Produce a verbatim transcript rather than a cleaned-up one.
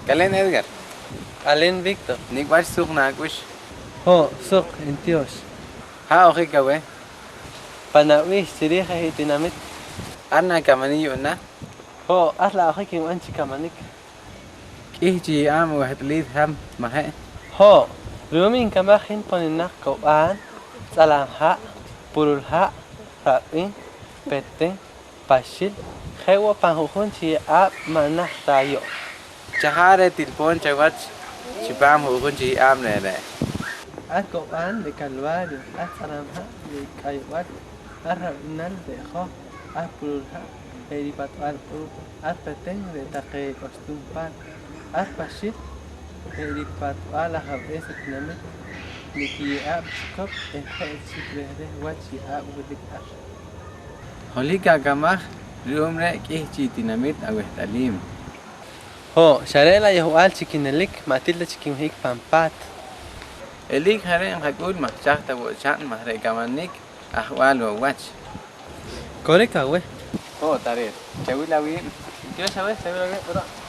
K'aleen Edgar. K'aleen Víctor. Nik' wach suq naak'ux? Ho', suq, ntiyoox. Haj ojik aweh? Pan ab'iix chiriij aj i tinamit. Ar naakamanik yu'na? Ho', ar la' ojik nb'an chi kamanik. K'ih chi ye'aab' aweht'alim, maje'? Ho', ru'um nkamaj hin poninaq Ko'b'aan, Tz'alam Ha', Purul Ha', Rab'in, Peten, Paxil, je' wo' pan ju'jun chi ye'aab' ma' najt ta ayu'. Chajaa re' til poon chawach chipaam ju'jun chi ye'aab' re're'? Ar Ko'b'aan re' Calvario, ar Tz'alam Ha' re' K'ayb'al, ar Rab'inal re' Joh, ar Purul Ha' re' ripatb'al q'uuq', ar Peten re' taqe k'uxtum paat, ar Paxil re' ripatb'al ajab'ees tinamit. Nik' ye'aab' chikop eh je' chik reh reh wach ye'aab' wilik ar. Holohik akamaj, ru'um re' k'ih chi tinamit aweht'alim. Ho', xa re' la' yohb'al chik nelik, ma' til ta chik nwih'ik pan paat. Eliik je' re' nqak'ul maj chaj ta wo' cha'n maj re' kamanik ajwal wo' wach. Korik aweh. Ho' tareet, chawil awiib'. Ntiyoox aweh, chawil awiib' k'uruq'.